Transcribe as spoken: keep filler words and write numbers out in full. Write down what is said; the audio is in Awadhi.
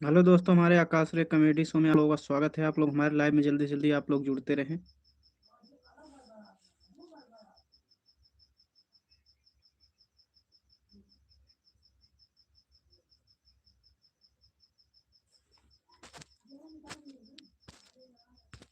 हेलो दोस्तों, हमारे आकाश रे कॉमेडी शो में आप लोगों का स्वागत है। आप लोग हमारे लाइव में जल्दी से जल्दी आप लोग जुड़ते रहें।